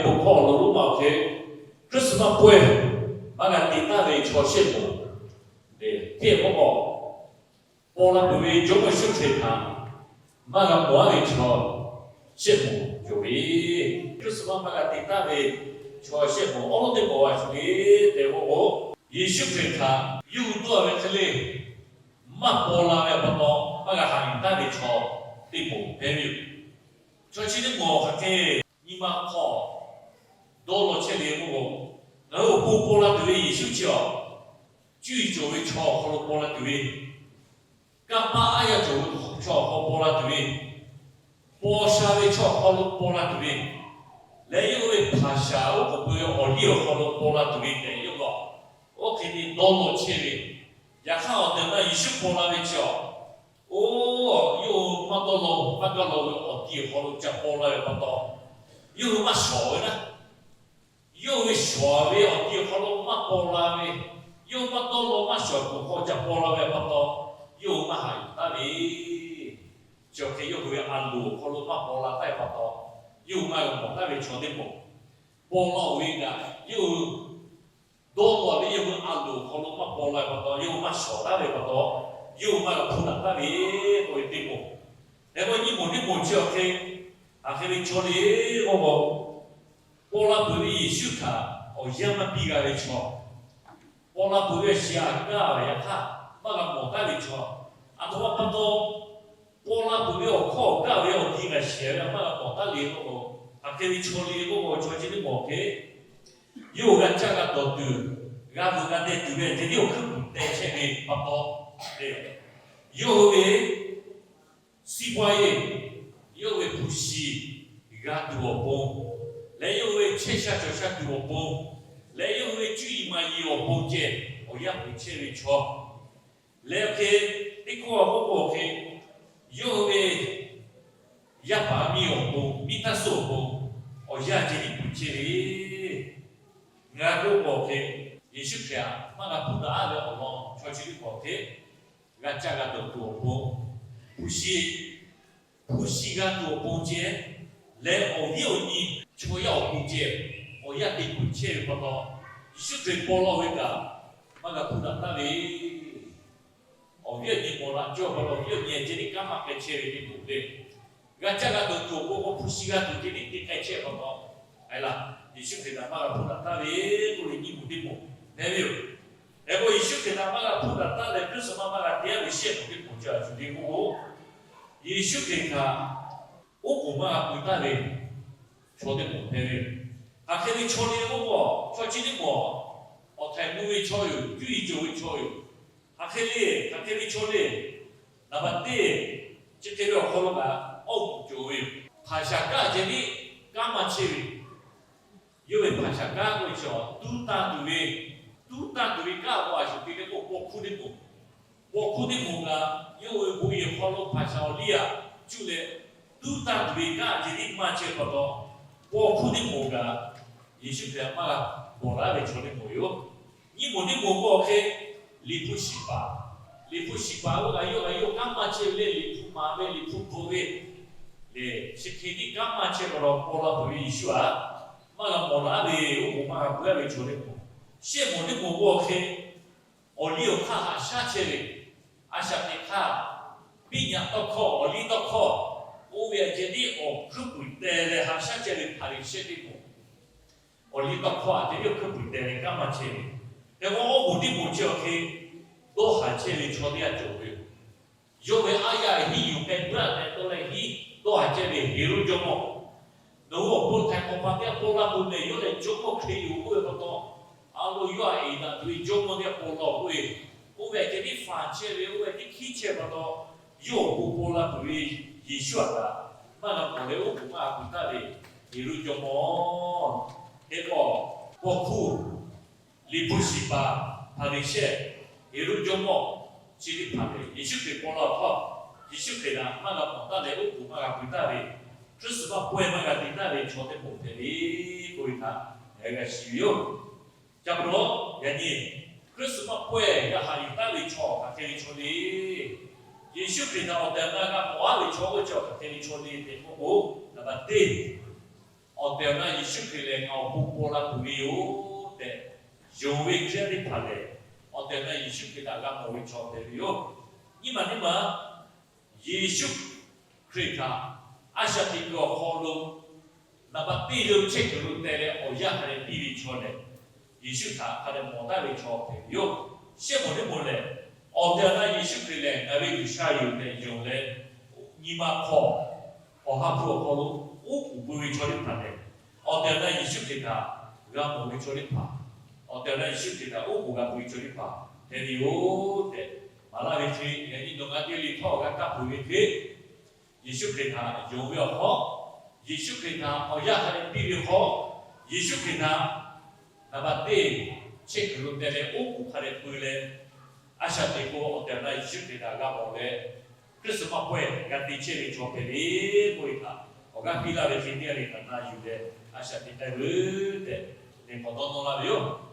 Bon hkawˇ awˬ lawn lonˉ ma awˬ hk'e, Christmas pawehˇ maˇ g'a te taˍ ve chaw shehˆ moˍ, teˇ kawˆ k'awꞈ paw la peuˬ ve Jawˇmawˇ Yeˍsuˆ Hkriꞈ htaꞈ maˇ g'a mawˬ-a ve chaw shehˆ moˍ cawˬ ve. Christmas maˇ g'a te taˍ ve chaw shehˆ moˍ awˉ lawˉ teˇ pawˆ a shuˍ le tehꞈ k'oˆ k'o, Yeˍsuˆ Hkriꞈ htaꞈ yawˇ hui dawˇ ve hk'e le maˇ paw la ve pa taw, maˇ g'a haꞈ yuˬ taˍ ve chaw teˇ moˍ hpehꞈ ve yoˬ. Chaw chi teˇ moˍ hk'aˬ hk'e nyi ma hk'aw dawˇ law chehˇ ve k'oˆ k'o, ngaˬ hui awˬ pon paw la tuˬ ve Yeˍsuˆ chi awˬ, cuˇ yiˍ cawˬ ve chaw awˬ hk'aw lo paw la tuˬ ve, kanˇ paˆ aˉ yanˇ cawˬ ve chaw awˬ hk'aw paw la tuˬ ve, paw sha ve chaw awˬ hk'aw lo paw la tuˬ ve, leh yawˇ hui ve hpaˍ shaˍ oˉ k'oˍ pui ve awˬ liˇ awˬ hk'aw lo paw la tuˬ ve tehꞈ yawˇ hui oˇ hk'e te dawˇ law chehˇ ve. Yaꞈ hk'aˇ awˬ tehˬ na Yeˍsuˆ paw la ve chi awˬ, oˇ, yawˇ hui maˇ dawˇ law maˇ gaˇ law ve awˬ ti awˬ hk'aw lo ca paw la ve pa taw, yawˇ hui maˇ shawˍ ve naˉ. Yawˇ hui shawˍ ve awˬ ti awˬ hk'aw lo maˇ paw la ve, yawˇ hui maˇ dawˇ law maˇ shawˍ kuiˬ hk'aw ca paw la ve pa taw, yawˇ hui maˇ haꞈ yuˬ taˍ ve. Chi awˬ hk'e yawˇ hui ve a loˍ awˬ hk'aw lo maˇ paw la taˍ ve pa taw, yawˇ hui maˇ g'a mawˬ taˍ ve chaw teˇ moˍ. Paw la-oˬ ve kaꞈ yawˇ hui dawˇ law ve, yawˇ hui a loˍ awˬ hk'aw lo maˇ paw la ve pa taw, yawˇ hui maˇ shawˍ taˍ ve pa taw, yawˇ hui maˇ g'a hpuˇ daꞈ taˍ ve k'oˆ ve teˇ moˍ. Hk'e k'o nyiˇ moˍ teˇ moˍ chi awˬ hk'e, hk'aˬ hk'e ve chaw le k'oˆ k'o, paw la peuˬ ve Yeˍsuˆ htaꞈ awˬ yanˇ maˇ piˇ g'a ve chaw, paw la peuˬ ve shiˍ aꞈ kaˇ ve yaꞈ hk'aˇ maˇ g'a mawˬ taˍ ve chaw, aˬ htoꞈ ma pa taw paw la peuˬ ve awˬ hkawˇ awˬ kaˇ ve awˬ ti g'a shehˍ ve maˇ g'a mawˬ taˍ le k'oˆ k'o, hk'aˬ hk'e ve chaw le k'oˆ k'o, chaw chi teˇ moˍ hk'e yawˇ hui g'a caˇ g'a dawˬ tuˬ, g'a vuiˬ g'a deh tuˬ ve ceh tiˉ awˬ hkuiˉ puiˍ teh chehˇ ve pa taw, yawˇ hui ve စီးပွားရေး, yawˇ hui ve hpu shi g'a tuˬ awˬ pon, leh yawˇ hui ve chehˇ sha cawˬ sha tuˬ awˬ pon, leh yawˇ hui ve cuˇ yiˍ maˍ yiˍ awˬ pon ceh awˬ yanˇ peuˬ chehˇ ve chaw, leh hk'e teˇ hkawˇ k'oˆ k'o hk'e, yawˇ hui ve yaˇ paˍ miˇ awˬ pon, miˇ taˇ suh awˬ pon, awˬ yanˇ ceh tiˉ peuˬ chehˇ ve. Ngaˬ k'oˆ k'o hk'e, Yeˍsuˆ Hkriꞈ htaꞈ maˇ g'a hpuˇ daꞈ ve awˬ lawn chaw chi teˇ hpaˍ hk'e, g'a caˇ g'a dawˬ tuˬ awˬ pon, hpu shi, hpu shi g'a tuˬ awˬ pon ceh, leh awˬ viˉ awˬ nyi chaw yaˇ awˬ pon ceh, awˬ yanˇ te peuˬ chehˇ ve pa taw, Yeˍsuˆ Hkriꞈ paw la ve kaꞈ maˇ g'a hpuˇ daꞈ taˍ ve. Awˬ viˉ awˬ nyi mawˬ la cawˇ pa taw, awˬ viˉ awˬ nyi ceh tiˉ kanˉ maˇ k'ai chehˇ ve teˇ moˍ le. G'a caˇ g'a dawˬ tuˬ awˬ pon k'o, hpu shi g'a tuˬ ceh tiˉ te k'ai chehˇ pa taw, a laˬ, Yeˍsuˆ Hkriꞈ htaꞈ maˇ g'a hpuˇ daꞈ taˍ ve k'oˆ ve nyiˇ moˍ teˇ moˍ hpehꞈ ve yoˬ. Hk'e k'o Yeˍsuˆ Hkriꞈ htaꞈ maˇ g'a hpuˇ daꞈ taˍ leh Christmas maˇ g'a te-a ve shehˆ moˍ teˇ moˍ chi a shuˍ le k'oˆ k'o, Yeˍsuˆ Hkriꞈ htaꞈ oˉ k'oˍ maˇ g'a pui taˍ ve chaw teˇ moˍ hpehꞈ ve yoˬ. Hk'aˬ hk'e ve chaw le k'oˆ k'o, chaw chi teˇ moˍ awˬ htaiˍ mvuh ve chaw yoˬ, cuˇ yiˍ cawˬ ve chaw yoˬ. Hk'aˬ hk'e le, hk'aˬ hk'e ve chaw le, naˍ baˬ teˇ, chi hk'e ve awˬ hk'aw lo kaꞈ awˬ moˍ cawˬ ve yoˬ. Hpaˍ shaˍ kanˉ ceh tiˉ kanˉ maˇ chehˇ ve, yawˇ ve hpaˍ shaˍ kanˉ k'oˆ ve chi tuˉ tanˇ tuˬ ve, tuˉ tanˇ tuˬ ve kanˉ k'o a shuˍ te leh k'o paw hkuˇ teˇ moˍ, paw hkuˇ teˇ moˍ kaꞈ yawˇ ve bon yehˬ hk'aw lo hpaˍ shaˍ awˬ liˇ aꞈ cuˇ leh, tuˉ tanˇ tuˬ ve kanˉ ceh tiˉ maˇ chehˇ pa taw, paw hkuˇ teˇ moˍ kaꞈ Yeˍsuˆ Hkriꞈ htaꞈ maˇ g'a mawˬ laˇ ve chaw teˇ moˍ yoˬ. Nyiˇ moˍ teˇ moˍ k'o hk'e, Liꞈ hpu shiˍ paˍ, Liꞈ hpu shiˍ paˍ k'o kaꞈ yawˇ kaꞈ yawˇ kanˉ maˇ chehˇ ve le, Liꞈ hpu maˍ ve, Liꞈ hpu bvuhꞈ ve, lehˬ chi hk'e tiˉ kanˉ maˇ chehˇ pa taw, paw la peuˬ ve Yeˍsuˆ htaꞈ maˇ g'a mawˬ laˇ ve, oˉ k'oˍ maˇ g'a pui-a ve chaw teˇ moˍ. Shehˆ moˍ teˇ moˍ k'o hk'e, awˬ liˇ awˬ hk'aˇ haꞈ shaˉ chehˇ ve, a shaꞈ teꞈ hk'aˇ, biˇ nyaꞈ tawˇ hkawˇ, awˬ liˇ tawˇ hkawˇ, oˇ ve awˬ ceh tiˉ awˬ hkuiˉ puiˍ teh leh haꞈ shaˉ chehˇ ve Hpaˍriˍsehˇ teˇ moˍ, awˬ liˇ tawˇ hkawˇ a ceh tiˉ awˬ hkuiˉ puiˍ teh leh kanˉ maˇ chehˇ ve. Hk'e k'o awˬ moˍ teˇ moˍ chi awˬ hk'e dawˇ haˍ chehˇ ve chaw teˇ g'aˇ cawˬ ve yoˬ. Yawˇ ve aˉ yaˇ hiˉ yuˬ hpeh puiˉ-a tehꞈ dawˇ leh hiˉ dawˇ haˍ chehˇ ve Heˍroˆ jawˇmawˇ, nawˬ hui awˬ pon htaiˍ hk'awꞈ pa teˇ g'aˇ paw la peuˬ mehˍ, yawˇ lehˬ jawˇmawˇ hk'e yoˬ k'oˆ ve pa taw, a lo yawˇ htaꞈ eˍ daꞈ tuˬ ve jawˇmawˇ teˇ g'aˇ paw la-oˬ k'oˆ ve, oˇ ve awˬ ceh tiˉ faˍ chehˇ ve, oˇ ve tiˉ hkiˉ chehˇ pa taw, yawˇ awˬ pon paw la peuˬ ve Yeˍsuˆ htaꞈ kaꞈ maˇ g'a mawˬ leh oˉ k'oˍ maˇ g'a pui taˍ ve Heˍroˆ jawˇmawˇ, hk'e k'o paw hkuˇ, Liꞈ hpu shiˍ paˍ, Hpaˍriˍsehˇ, Heˍroˆ jawˇmawˇ, chi teˇ hpaˍ lehˬ Yeˍsuˆ Hkriꞈ paw la-oˬ hk'aw, Yeˍsuˆ Hkriꞈ htaꞈ maˇ g'a mawˬ taˍ leh oˉ k'oˍ maˇ g'a pui taˍ ve, Christmas pawehˇ maˇ g'a te taˍ ve chaw teˇ moˍ hpehꞈ ve k'oˆ ve htaꞈ ngaˬ hui g'a shiˍ ve yoˬ. Ca pa taw, yaꞈ nyi Christmas pawehˇ g'a haꞈ yuˬ taˍ ve chaw hk'aˬ hk'e ve chaw le. Yeˍsuˆ Hkriꞈ htaꞈ awˬ tehˬ awˬ na g'a mawˬ-a ve chaw oˇ ve chaw hk'aˬ hk'e ve chaw le tehꞈ k'oˆ k'o, naˍ baˬ teˇ, awˬ Awˬ tehˬ awˬ na Yeˍsuˆ Hkriꞈ lehˬ ngaˬ awˬ pon paw la tuˬ ve yoˬ tehꞈ yonˍ ve Hkriꞈ yaˇ teˇ hpaˍ lehˬ, awˬ tehˬ awˬ na Yeˍsuˆ Hkriꞈ htaꞈ g'a mawˬ ve chaw hpehꞈ ve yoˬ. Nyiˇ maˬ nyiˇ maˬ, Yeˍsuˆ Hkriꞈ htaꞈ a shaꞈ teꞈ kuiˬ awˬ hk'aw lo naˍ baꞈ teˇ lo chehˇ kuiˬ lo teh leh awˬ yanˇ hk'a dehꞈ piˇ ve chaw lehˬ, Yeˍsuˆ htaꞈ hk'a dehꞈ mawˬ taˍ ve chaw hpehꞈ ve yoˬ. Shehˆ moˍ teˇ moˍ lehˬ, awˬ tehˬ awˬ na Yeˍsuˆ Hkriꞈ lehˬ ngaˬ ve G'uiˬsha yoˬ tehꞈ yonˍ leh, nyi ma hk'aw awˬ ha hpu awˬ hk'aw lo oˉ k'oˍ pui ve chaw teˇ hpaˍ lehˬ, awˬ tehˬ awˬ na Yeˍsuˆ Hkriꞈ htaꞈ g'a mawˬ ve chaw teˇ hpaˍ, awˬ tehˬ awˬ na Yeˍsuˆ Hkriꞈ htaꞈ oˉ k'oˍ g'a pui ve chaw teˇ hpaˍ hpehꞈ ve yoˬ tehꞈ maˍ laˇ ve hk'e, yaꞈ nyi nawˬ ngaˬ teˇ le htawˇ g'a kaˇ peuˬ ve hk'e, Yeˍsuˆ Hkriꞈ htaꞈ yonˍ ve awˬ hk'aw, Yeˍsuˆ Hkriꞈ htaꞈ awˬ yanˇ hk'a dehꞈ piˇ ve hk'aw, Yeˍsuˆ Hkriꞈ htaꞈ naˍ baꞈ teˇ chehˇ kuiˬ lo teh leh oˉ k'oˍ hk'a dehꞈ pui leh, a shaꞈ teꞈ k'o awˬ tehˬ awˬ na Yeˍsuˆ Hkriꞈ htaꞈ g'a mawˬ leh, Christmas pawehˇ g'a te chehˇ ve chaw hpehꞈ ve k'oˆ ve htaꞈ awˬ g'aˇ piˇ laˇ ve hk'e, teˇ g'aˇ le htaꞈ na yuˬ leh a shaꞈ teꞈ k'ai veuˬ tehꞈ, neˬ k'awꞈ dawˇ nawˇ laˇ ve yoˬ.